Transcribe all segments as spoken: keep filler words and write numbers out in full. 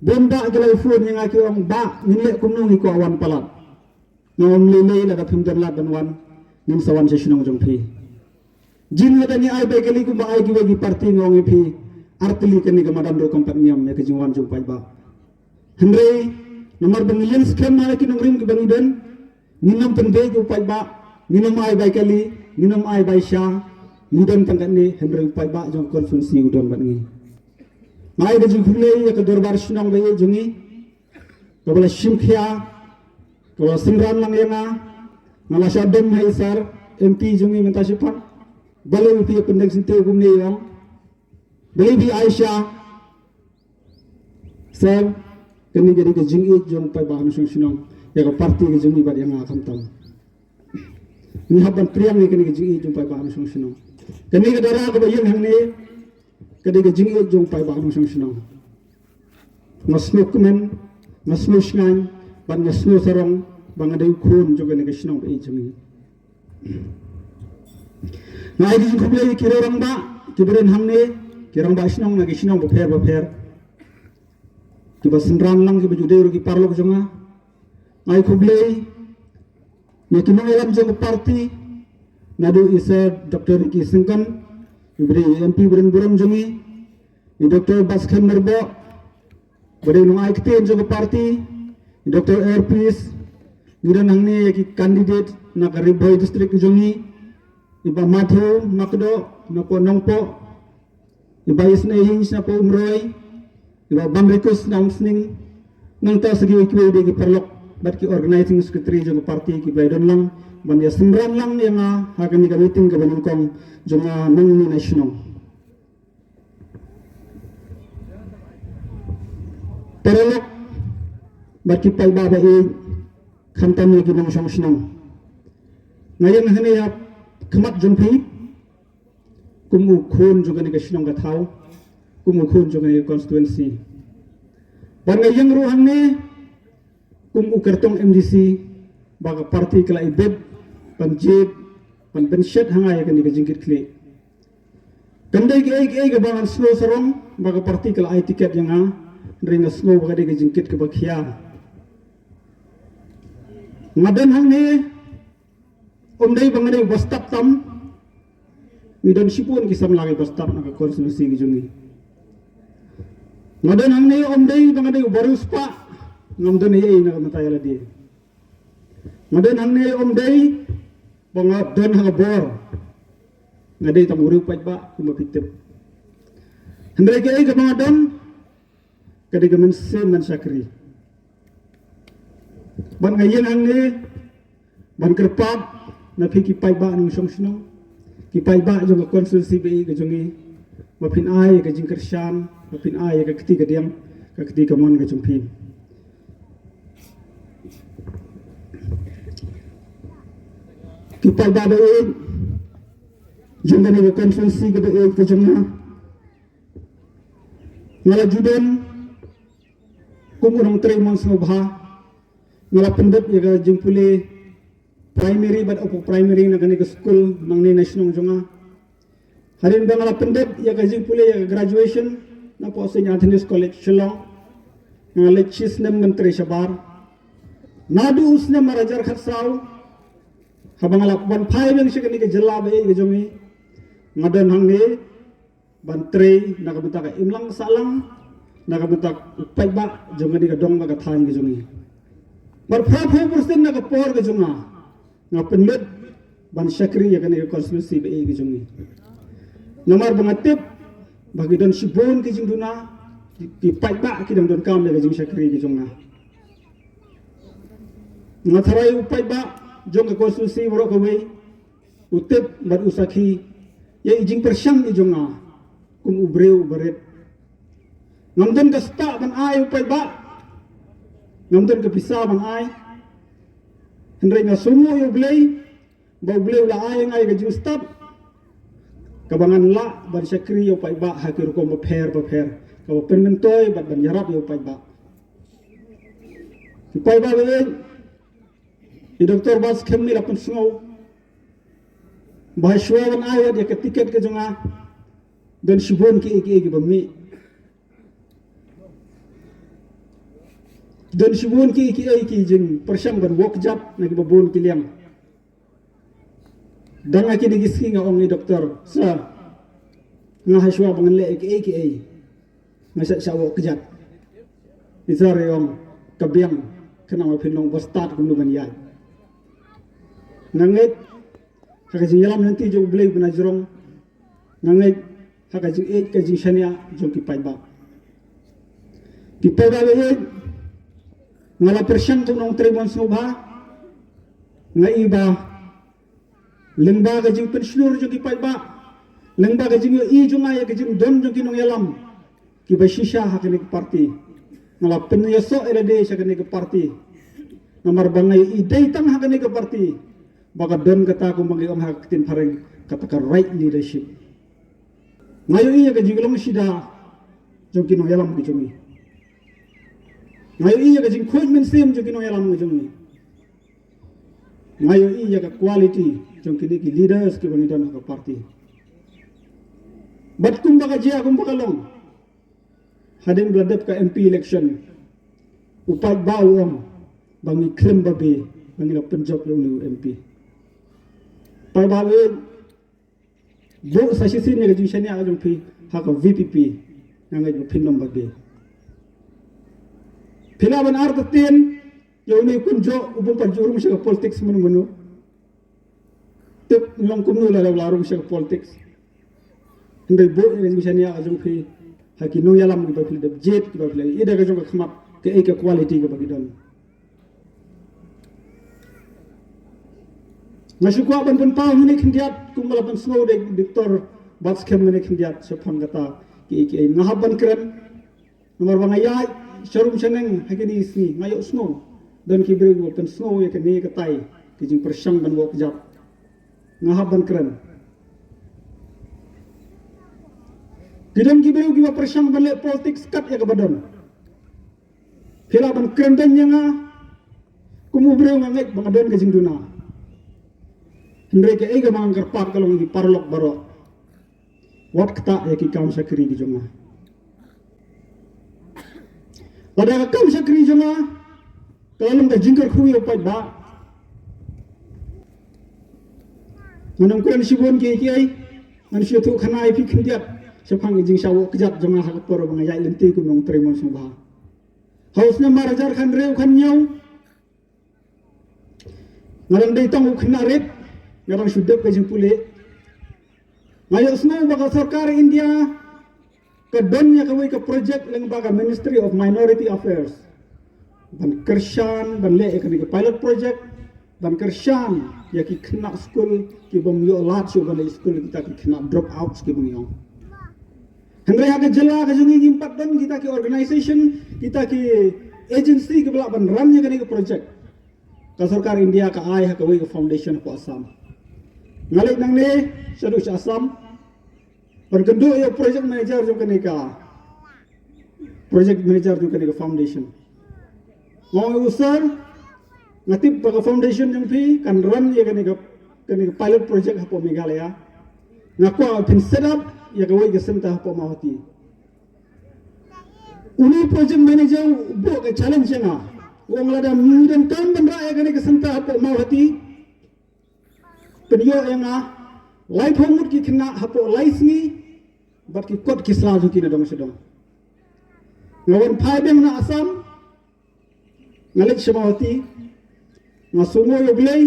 Pynbha ki la phone ïa nga ki ong, "Bah, ngin leh kumno, ngi kwah wan palat." Nga ong, "Lei lei, lada phim don lad ban wan, ngin sa wan sha shnong jong phi." Jin lada ngi ai bai kali kumba ai kiwei ki party, nga ong ïa phi, artylli kane ka madan ruh kam pat ngiam ïa ka jingwan jong u paidbah. Hynrei namar ba ngi ïeng skhem ha ki nongrim kiba ngi don, ngin ym pynbeit ïa u paidbah, ngin ym ai bai kali, ngin ym ai bai sha, ngi don tang katne, hynrei u paidbah jong ka constituency u don bad ngi. Nga ai ka jingkhublei ïa ka dorbar shnong ba ïeit jong ngi, kaba la shim khia, kaba la synran lang ïa nga. Nga la shah don ha i Sir M P jong ngi mynta shiphang. Balei phi ïa pyndeng syntiew kumne ïa nga? Balei phi ai sha? Sir, kane ka dei ka jingïeit jong u paidbah nongshong shnong ïa ka party ka jong ngi bad ïa nga khamtam. Ngi hap ban pdiang ïa kane ka jingïeit jong u paidbah nongshong shnong. Kane ka dara kaba ïeng hangne, ka dei ka jingïeit jong u paidbah nongshong shnong. Nga sngewkmen, nga sngewshngaiñ, bad nga sngewsarong ba nga dei u khun jong kane ka shnong ba ïeit jong ngi. Nga ai ka jingkhublei ïa ki rangbah kiba don hangne, ki rangbah shnong na ki shnong bapher bapher, kiba synran lang, kiba ju dei ruh ki paralok jong nga. Nga ai khublei ïa ki nongïalam jong ka party, naduh i Sir Doctor Ricky Syngkon, iba dei i M P ba don burom jong ngi, i Doctor Batskhem Myrboh, ba dei u nongai ktien jong ka party, i Doctor Air Peace, ngi don hangne ïa ki candidate na ka Ri Bhoi District jong ngi, i Bah Matthew Makdoh na poh Nongpoh, i Bah Isnei Hinge na poh Umroi, i Bah Bangrikus na Umsning, nangta sa kiwei kiwei de ki paralok bad ki organizing secretary jong ka party kiba ïadon lang ban ïa synran lang ïa nga ha kane ka meeting kaba nyngkong jong nga nangne na shnong. Paralok bad ki paidbah ba ïeit, khamtam ïa ki nongshong shnong. Nga ïeng hangne ha khmat jong phi kum u khun jong kane ka shnong ka thaw, kum u khun jong kane ka constituency. Bad nga ïeng ruh hangne kum u kyrtong M D C ba ka party ka la ibit ban jied ban pynshet ha nga ïa kane ka jingkitkhlieh. Kam dei kiei kiei kaba ngan sngewsarong ba ka party ka la ai tiket ïa nga, hynrei nga sngew ba ka dei ka jingkit kaba khia. Nga don hangne ym dei ba nga dei uba stad tam, ngi don shibun ki samla kiba stad na ka constituency ka jong ngi. Nga don hangne ym dei ba nga dei uba riewspah, ngam don ei ei na ka bynta ïa lade. Nga don hangne ym dei ba nga don ha ka bor, nga dei tang u riew paidbah kumba phi tip. Hynrei kaei kaba nga don ka dei ka mynsiem ban shakri. Bad nga ïeng hangne ban kyrpad na phi ki paidbah nongshong shnong, ki paidbah jong ka constituency ba ïeit ka jong ngi, ba phin ai ka jingkyrshan, ba phin ai ka kti kadiang, ka kti kamon ka jong phi. Ki paidbah ba ïeit jong kane ka constituency kaba ïeit ka jong nga, nga la ju don kum u nongtrei mon sngewbha. Nga la pyndep ïa ka jingpule primary bad upper primary na kane ka skul nangne na shnong jong nga. Hadien ba nga la pyndep ïa ka jingpule ïa ka graduation na poh Saint Anthony's College Shillong, nga leit shi snem ban trei shabar. Naduh u snem ar hajar khatsaw, haba nga la wan phai biang sha kane ka jylla ba ïeit ka jong ngi, nga don hangne ban trei na ka bynta ka imlang sahlang, na ka bynta u paidbah jong kane ka dong bad ka thaiñ ka jong ngi. Bad phraphew percent na ka por ka jong nga, nga pynlut ban shakri ïa kane ka constituency ba ïeit ka jong ngi. Namar ba nga tip ba ki don shibun ki jingduna, ki, ki paidbah ki dang donkam ïa ka jingshakri ka jong nga. Nga tharai u paidbah jong ka constituency baroh kawei u tip bad u sakhi ïa i jingpyrshang i jong nga kum u briew u barit. Ngam don ka spah ban ai u paidbah, ngam don ka pisa ban ai. Hynrei nga sngewnguh ïa U Blei ba U Blei u la ai ïa nga ïa ka jingstad kaba ngan lah ban shakri ïa u paidbah ha ki rukom bapher bapher, kaba pynmyntoi bad ban ïarap ïa u paidbah. Ki paidbah ba ïeit, i Doctor Batskhem i la pynsngew ba shuwa ban ai ïa ka tiket ka jong nga, don shibun kiei kiei kiba mih. Don shibun ki ki ei ki jingpyrshang ban wok jat na ki babun ki liang. Dang aki ni ki sngi nga ong i doktor sa nga hashwa ban leh ki ei ki ei. Nga sa sa wok jat. Isa re ong ka biang kena ma phin long ba start kum lu ban yai. Nga ngeit ha ka jingyalam nanti jong u Blei bna jrong. Nga ngeit ha ka jingeit ka jingshania jong ki paidbah. Ki paidbah ba eit nga la pyrshang tu nong trei mon sngewbha. Nga i ba lyngba ka jingpynshlur jong ki paidbah, lyngba ka jingïohi jong nga ïa ka jingdon jong ki nongïalam kiba shisha ha kane ka parti. Nga la pynïasoh ïa lade sha kane ka parti. Namar ba nga ïohi dei tang ha kane ka parti ba ka don kata kumba ngi ong ha ka ktien phareng kata ka right leadership. Nga ïohi ïa ka jinglong shida jong ki nongïalam ki jong ngi. Nga ïohi ïa ka jingkhuid mynsiem jong ki nongïalam ki jong ngi. Nga ïohi ïa ka quality jong kine ki leaders kiba ngi don ha ka parti. Bad kumba ka jia kumba ka long, hadien ba la dep ka M P election, u paidbah u ong ba ngi khlem babe ba ngi la pynjop ïa une u M P. Paidbah u ong, buh sa shisien ïa ka jingshaniah ka jong phi ha ka V P P. Nga ngeit ba phin ym babe. Phi lah ban artatien ïa une u kynjoh u bym pat ju rung sha ka politics mynno mynno. Tip long kumno lada u la rung sha ka politics. Hynrei buh ïa ka jingshaniah ka jong phi ha ki nongïalam kiba phi la dep jied, kiba phi la ïohi da ka jong ka khmat, kaei ka quality kaba ki don. Nga shu kwah ban pynpaw hangne khyndiat kumba la pynsngew da i doktor Batskhem hangne khyndiat shaphang kata kiei kiei. Nga hap ban kren namar ba nga ïaid sharum shaneng ha kine ki sngi, nga ïohsngew don ki briew kiba pynsngew ïa kane katai ka jingpyrshang ban wok jat. Nga hap ban kren. Ki don ki briew kiba pyrshang ban leh politics kat ïa kaba don. Phi lah ban kren don ïa nga kum u briew, nga ngeit ba nga don ka jingduna. Hynrei kaei kaba nga kyrpad ka long ïa ki paralok baroh, wat ktah ïa ki kam shakri ki jong nga. Lada ka kam shakri jong nga ka la long ka jingkyrkhu ïa u paidbah, ngan ym kren shibun kiei kiei. Ngan shu ïathuh khana ïa phi khyndiat shaphang ka jingshah wok jat jong nga ha ka por ba nga ïaid lynti kum u nongtrei mon sngewbha. Ha u snem ar hajar khathynriew khathynñiew, nga dang dei tang u khynnah rit, nga dang shu dep ka jingpule. Nga ïohsngew ba ka sorkar India ka don ïa kawei ka project lyngba ka Ministry of Minority Affairs ban kyrshan ban leh ïa kane ka pilot project ban kyrshan ïa ki khynnah skul ki bym ïoh lad shuh ban leit skul, kita ki khynnah drop out ki bym ïoh. Hynrei ha ka jylla ka jong ngi ngim pat don kita ki organisation, kita ki agency kiba lah ban run ïa kane ka project. Ka sorkar India ka ai ha kawei ka foundation hapoh Assam. Nga leit nangne shaduh sha Assam ban kynduh ïa u project manager jong kane ka, project manager jong kane ka foundation. Nga ong ïa u, sir, nga tip ba ka foundation jong phi kan run ïa kane ka, kane ka pilot project hapoh Meghalaya. Nga kwah phin set up ïa kawei ka center hapoh Mawhati. Uni u project manager u buh ka challenge ïa nga, u ong lada me donkam ban rah ïa kane ka center hapoh Mawhati, pynïoh ïa nga laiphew ngut ki khynnah hapoh lai sngi bad ki kot ki sla jong ki na dong sha dong. Nga wan phai biang na Assam, nga leit sha Mawhati, nga sngew ïa U Blei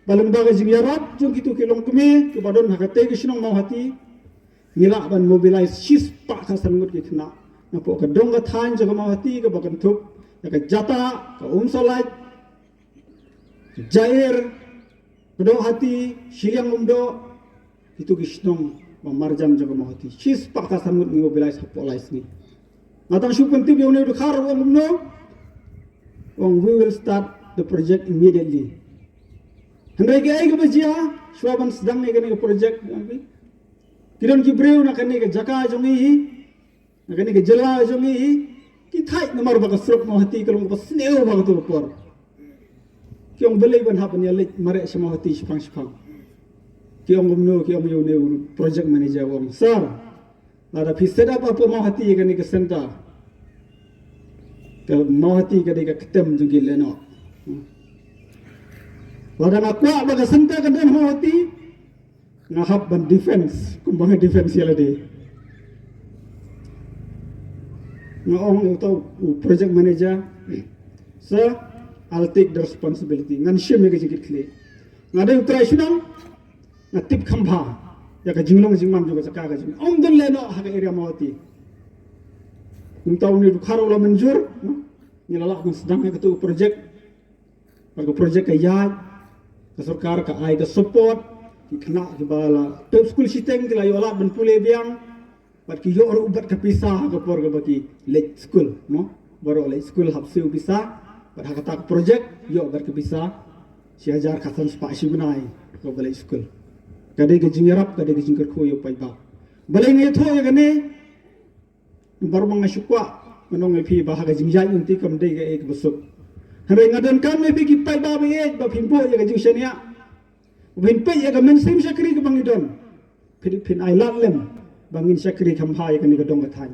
ba lyngba ka jingïarap jong kito ki longkmie kiba don ha katei ka shnong Mawhati, ngi lah ban mobilize shispah khatsan ngut ki khynnah napoh ka dong ka thaiñ jong ka Mawhati kaba kynthup ïa ka Jatah, ka Umsawlait, Jaïr, Kdohati, Shiliang Umdoh, kito ki shnong ba marjan jong ka Mawhati. Shispah khatsan ngut ngi mobilize hapoh lai sngi. Nga tang shu pyntip ïa une u dkhar, u ong kumno? U ong, we will start the project immediately. Hynrei kaei kaba jia, shuwa ban sdang ïa kane ka project, ki don ki briew na kane ka jaka jong ngi hi, na kane ka jylla jong ngi hi, ki thait namar ba ka surok Mawhati ka long kaba sniew ha kato ka por. Ki ong balei ban hap ban ïaleit mareh sha Mawhati shipang shipang. Ki ong kumno, ki ong ïa une u project manager, u ong, sir, lada phi set up hapoh Mawhati ïa kane ka center, Ka Mawhati ka dei ka ktem jong ki lehnoh. Lada nga kwah ba ka center kan don Mawhati, nga hap ban defense kumba nga defense ïa lade. Nga ong ïa uta u project manager, "Sir, I'll take the responsibility." Ngan shim ïa ka jingkitkhlieh. Nga dei u trai shnong, nga tip kham bha ïa ka jinglong jingman jong ka jaka ka jingman. Ym don lehnoh ha ka area Mawhati. Kumta une u dkhar u la mynjur, ngi la lah ban sdang ïa katu u project. Bad ka project ka ïaid, ka sorkar ka ai ka support, ki khynnah kiba la pep skul shiteng ki la ïoh lad ban pule biang. Bad ki ïoh ruh bad ka pisa ha ka por kaba ki leit skul, mo. Baroh leit skul hap siew pisa, bad ha kata ka project ïoh bad ka pisa shi hajar khatsan spah shi bnai kaba leit skul. Ka dei ka jingïarap, ka dei ka jingkyrkhu ïa u paidbah. Balei nga ïathuh ïa kane? Baroh nga shu kwah ban ong ïa phi ba ha ka jingïaid lynti kam dei kaei kaba suk. Hynrei nga donkam ïa phi ki paidbah ba ïeit ba phin buh ïa ka jingshaniah, ba phin peit ïa ka mynsiem shakri kaba ngi don. Phin, phin ai lad lem ba ngin shakri kham bha ïa kane ka dong ka thaiñ.